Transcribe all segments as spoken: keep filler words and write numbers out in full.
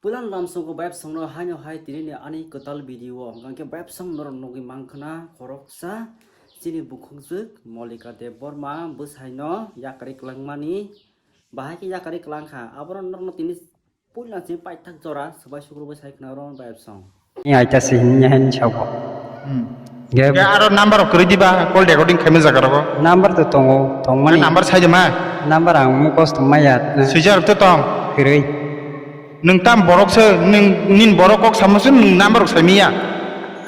Puila no lamsongo bayapsongno haino hai tinini ani kwtal video o hwnkha khe bayapsong norok nugwi mankha na khoroksa chini bukhukjwk Molika Debbarma bwsaino yakarwi kwlangmani. Bahai khe yakarwi kwlangkha, aboro norokno tini puila chini paithak jora swbai sukrubwi sai khna oro bayapsong. Ni aita se hinnya hen sabo. Hmm. Ge- Ge aro number rok kwrwi diba, call recording khaima jaga rogo. Number to tongo, tongmani. Number sai de ma? Number ang mukos tong maya. Swijak rok to tong? Kwrwi. Nwng tam borok se, nwng nin borok kok samo se nwng number rok sai miya?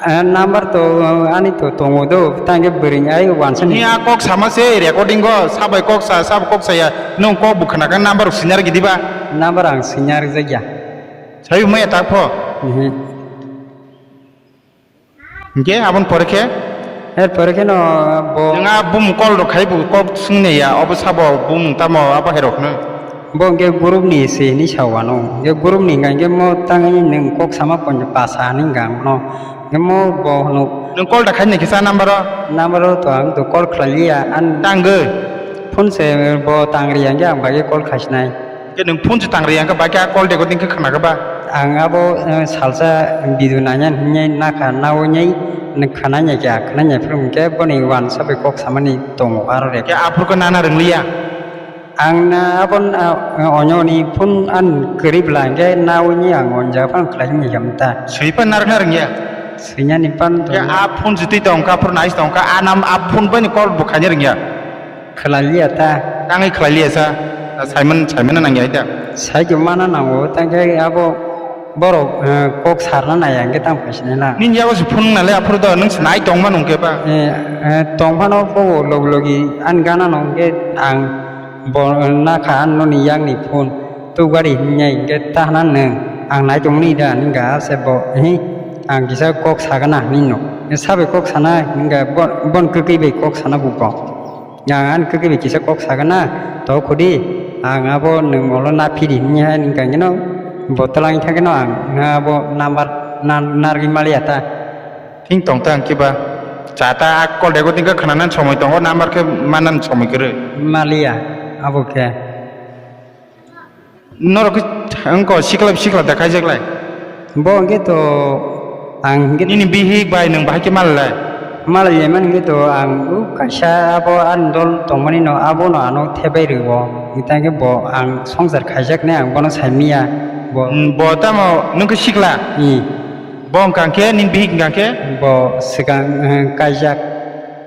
Ah, number to, ah, ani to tongo do, tangke bwrwini ai wansa ni. Ni a kok sama se recording go, sabai kok sa, sabo kok saya, nwng kok bwkhana khe number rok sinyar gidi ba? Number ang sinyar jakya. Sai maya tak pho? Mhm. Hingke aboni pore khe? Er pore khe no bo. Nwng a bumung call rok khai bo kok swngni ya, obo sabo bumung tamo abo hai rok no. Bo hingke group ni se hinwi sa wano. Hingke group ni hingka hingke mo tangwi nwng kok sama pon pasa hinwi hingka ang no. Hingke mo bo hwnwi. Nwng call da khai nai kisa number o? Number o to ang to call khlai liya. An tangwi? Phone se bo tang ri ya hingke ang bagwi call khai sinai. Hingke nwng phone se tang ri ya hingke bagwi a call recording khe khna khe ba? Ang abo, eh, salsa video nai nai hinwi nakha nawi nai khna nai khe khna nai phuru hingke boni wansa bai kok samani tongo aro re. Hingke aphuru khe nana rwng liya? Ang na abo, ah, onyo ni phone an kwrwi bwla hingke nawi ni ang onja phano khlai ni ham ta. Swi pan narwk na rwngya? Swinya ni pan to. Ya, a phone jitwi tong kha, phone nais tong kha, a nam, a phone bai ni call bo khaina rwngya? Khlai liya ta. Tangwi khlai liya sa? Simon, Simon nang ya ta. Sai jo mana nango, tang khe abo borok, eh, kok sarna nai ang khe tang phai sinai na. Nini yago se phone nale aphuru do, nwng se nai tong mano hwnkhe ba? Eh, eh, tong phano bobo log logi an gana no hwnkhe ang bo nakha an noni yakni phone. Tubgari hinwi hingke tahna nwng, ang nai tongmani da, hingka se bo, hi, ang kisa kok sagana hinwi no. Sabai kok sana, hingka bo-, bon kwkwi bai kok sana buko. Ang ani kwkwi bai kisa kok sagana, to khudi, ang abo nwng molo na phiri hinwi hai, hingka hingke no, bo twlang thangke no ang, na abo number na, narwgwi maliya ta. Thing tong ta hingke ba, cha ta a call recording khe khwnanan somoi tongo, number khe manan somoi kwrwi. Maliya, abo khe. Norok khe wngko sikla sikla da kaijaklai? Bo hwnkhe to ang hwnkhe nini bihik bai nwng bahai khe malai? Malai lai mani hwnkhe to ang o kaisa abo ani dol tongmani no abono ano thebai rwo. Hwnkhe bo ang swngchar khaijaknai ang bono sai miya. Bo hmm, bo tamo nwng khe sikla? Hmm. Bo wngkha khe nini bihik wngkha khe? Bo swkang, eh, kaijak.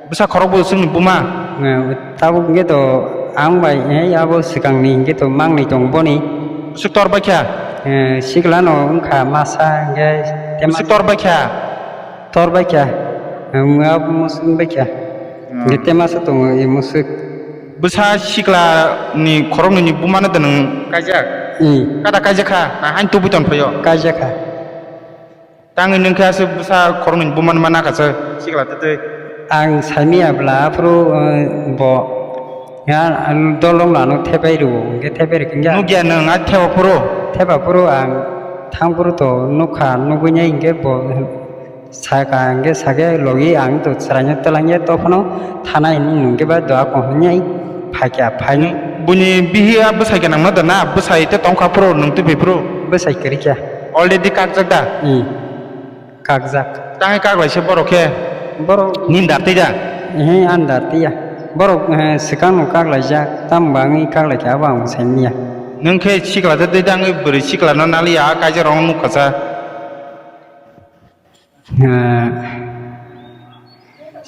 Bwsa khorokbo chwngni buma? Eh, tabuk hwnkhe to ang bai, eh, abo swkangni hwnkhe to mangnwi tong boni. Bwswk tor baikha? Eh, siklano wngkha masa hwnkhe te bwswk tor baikha? Tor baikha. Wngya musuk baikha. Hmm. Hwnkhe te masa tongo e musuk. Bwsa siklani khoroknwini bumano da nwng kaijak? Hmm. Kada kaijakha? Na hain tubui tongphaio? Kaijakha. Tangwi nwng khe aswk bwsa khoroknwi bumani ma nakha se sikla twtwi. Ang saimanya bwla aphuru, eh, bo ya, ang dolrok no ano thepai rwo, hwnkhe thepai rwkhe ya. Nukya nwng a thepa phuru? Thepa phuru ang thang phuru to nukha, nugwi nai hwnkhe bo saka hwnkhe sake logi ang to chwraino twlangya tophano thanai hinwi nwng khe ba doa kong hinwi phaikha phainwi. Buini bihi a bwsai gwnangno da na bwsai tei tongkha phuru nwng twiphai phuru? Bwsai kwrwikha. Already kakjak da? Hmm. Kakjak. Tangwi kaklaisa borok khe? Borok. Nini dartwi da? Ehe, ani dartwi ya. Borok, eh, swkangno kaklaijak, tamo bangwi kaklaikha abo ang sai manya. Nwng khe sikla da tei tangwi bwrwi siklano naliya, a kaijakrokno nukha sa. Eh.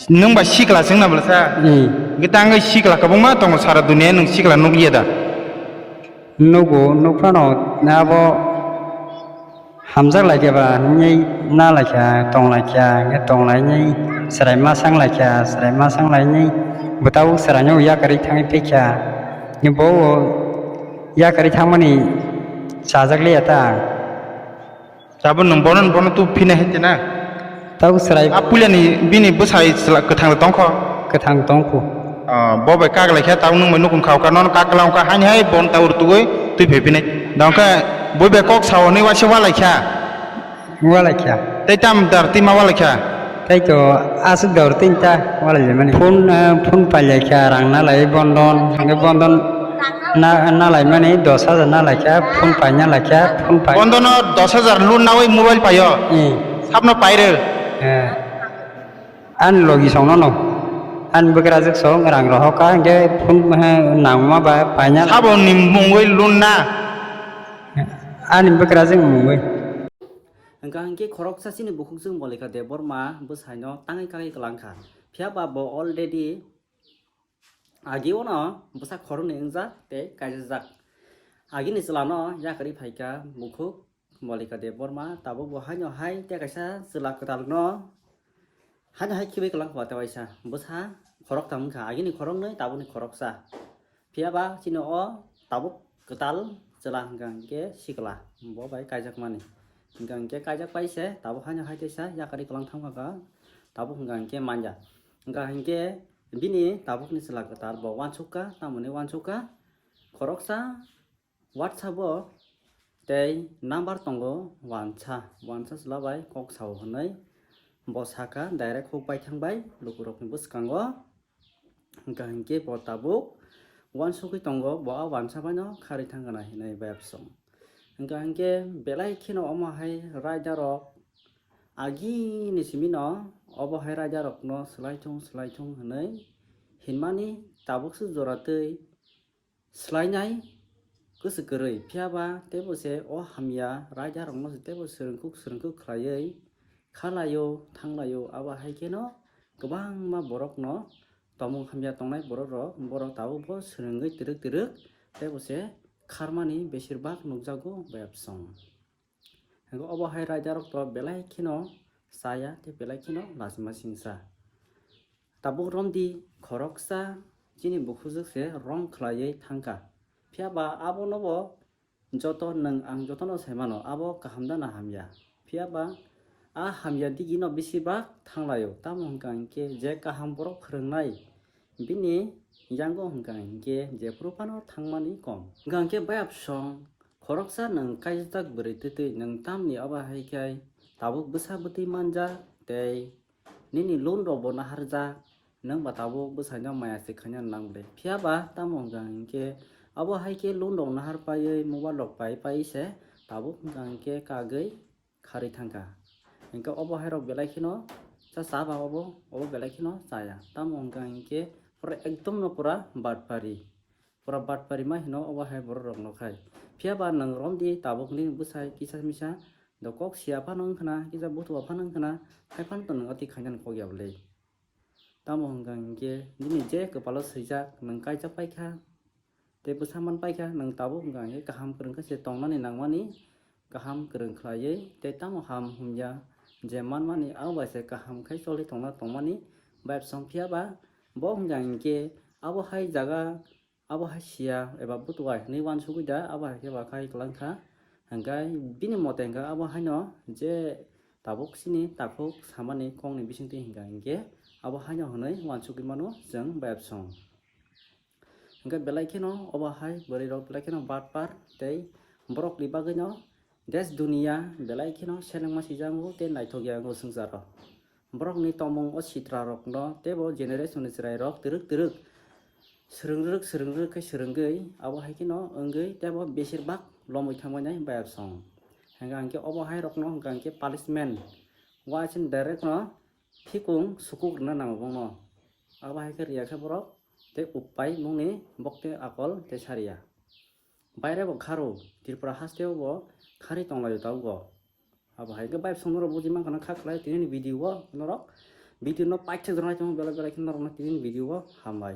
Nwng ba sikla se wngna bwlasa? Hmm. Hwnkhe tangwi sikla kwbangma tongo sara duniya, nwng sikla nukliya da? Nugo, nukphano abo hamjak laikha ba hinwi na laikha, tong laikha, hwnkhe tong lainai chwrai ma sang laikha, chwrai ma sang lainai bo tabuk chwraino yakarwi thangwi phaikha. Bo yakarwi thangmani chajak liya ta. Tabuk nwng bono, bono tu phina hai tena? Tabuk chwrai. A puilani bini bwsai chwla kwthang da tongkho? Kwthang tongkho. Ah, bo bai kaglai khe tabuk nwng bai nukung kha, o kha nono kak kwlang kha, haini hai bon ta ur tugui twi phai phinai. Dongkhe bui bai kok sao hwnwi waisa walai kha. Walai kha. Tei tam dar twi ma walai kha. Tei to aswk dar twi ta walai le mani. Phone, ah, phone pailai kha, rang na lai bondon, hwnkhe bondon. Na, na laimani dos hajar na laikha, phone paina laikha, phone pai. Bondono dos hajar loan nawi mobile paio. Hmm. Sabno paire. Eh. Ani logi songno no. Ani bwkrajwk song rang rohorkha, hwnkhe phone, eh, nangma ba paina. Sabo ni mungwi loan na? Ani bwkrajwk mungwi. Hwnkha hwnkhe khoroksa chini bukhukjwk Molika Debbarma bwsaino tangwi kagwi kwlangkha. Phiya ba bo already agio no bwsa khoroknwi wngjak tei kaijajak. Agini chwlano yakarwi phaikha bukhuk Molika Debbarma, tabuk bo haino hai tei kaisa chwla kwtalno haino hai khibi kwlangkha tei waisa bwsa khoroktham wngkha, agini khoroknwi, tabukni khoroksa. Phiya ba chini o tabuk kwtal chwla hwnkha hwnkhe sikla, bo bai kaijakmani. Hwnkha hwnkhe kaijak pai se tabuk haino hai teisa yakarwi kwlang thangkha, tabuk hwnkha hwnkhe manya. Hwnkha hwnkhe bini tabukni chwla kwtal bo uansukha, tamoni uansukha khoroksa WhatsApp o tei number tongo uansa, uansa chwla bai kok sao hwnwi bo sakha, direct huk bai thang bai lukurokni bwskango. Hwnkha hwnkhe bo tabuk uansugwi tongo, bo a uansa baino kharwi thangkha na hinwi bayapsong. Hwnkha hwnkhe belai kheno omo hai raidarok agini simino obo hai raidarokno swlaithung swlaithung hwnwi hinmani tabukse joratwi swlainai kwswk kwrwi, phiya ba teibo se o hamya raidarokno se teibo swrwngkuk swrwngkuk khlaiwi khalaio, thanglaio. Abo hai kheno kwbangma borokno, tongmung hamya tongnai borok rok, borok tabuk bo swrwngwi twrwk twrwk teibo se kharmani besir bak nukjago bayapsong. Hwnkhe obo hai raidarok to belai kheno chaya tei belai kheno lachima singsa. Tabuk romdi khoroksa chini bukhukjwk se rom khlaiwi thangkha. Phiya ba abono bo joto nwng ang jotono sai mano, abo kaham da na hamya. Phiya ba a hamya digino bisi bak thanglaio. Tamo hwnkha hwnkhe je kaham borok phwrwngnai bini yango hwnkha hwnkhe jephuru phano thangmani kom. Hwnkha hwnkhe bayapsong khoroksa nwng kaijak bwrwi twtwi nwng tamni abo hai khe tabuk bwsa bwtwi manjak tei nini loan rok bo naharjak, nwng ba tabuk bwsaino maya se khaina nang bwle. Phiya ba tamo hwnkha hwnkhe abo hai khe loan rok nahar paiwi mobile rok pai pai se tabuk hwnkha hwnkhe kagwi kharwi thangkha. Hwnkhe obo hai rok belai kheno cha cha ba obo, obo belai kheno chaya. Tamo hwnkha hwnkhe pura ekdom no pura batpari. Pura batpari ma hino obo hai borok rok no khai. Phiya ba nwng romdi tabuk nini bwsai kisa misa do kok sia phano wngkhna, kisa butua phano wngkhna, hai phano to nwng ati khainani kok ya bwle. Tamo hwnkha hwnkhe nini je kwpalo swijak nwng kaijak paikha. Tei bwsa man paikha nwng tabuk hwnkha hwnkhe kaham kwrwng khe se tongnani nangmani, kaham kwrwng khlaiwi tei tamo ham hamya je manmani abo bai se kaham khai choli tongna tongmani bayapsong. Phiya ba bo hwnkha hwnkhe abo hai jaga abo hai sia eba butua hinwi uansugwi da, abo hai khe ba khai kwlangkha. Hwnkhe bini mote hwnkhe abo haino je tabuk chini takhuk samani kokni bisingtwi hwnkha hwnkhe abo haino hwnwi uansugwi mano chwng bayapsong. Hwnkhe belai kheno obo hai bwrwi rok belai kheno batpar tei borok ni bagwi no desh duniya belai kheno selengma swijak wngo tei naithok ya wngo swngcharo. Borok ni tongmung o sitra rok no tei bo generation ni chwrai rok twrwk twrwk swrwng rwk swrwng rwk khe swrwngwi abo hai kheno wngwi tei bo besir bak lomwi thangmani bayapsong. Hwnkha hwnkhe obo hai rok no hwnkha hwnkhe punishment uaising direct no phikung sukuk rwna nango bongno. Abo hai khe riya khe borok tei upai bongni bok tei akol tei sariya. Baire bo kharo Tripura hasteo bo kharwi tonglaio tabuk bo. Abo hai khe bayapsong norok buji mankha na kha khlai tini ni video o norok video no paithak rwnai tongma belai belai khe norok no tini ni video o hambai.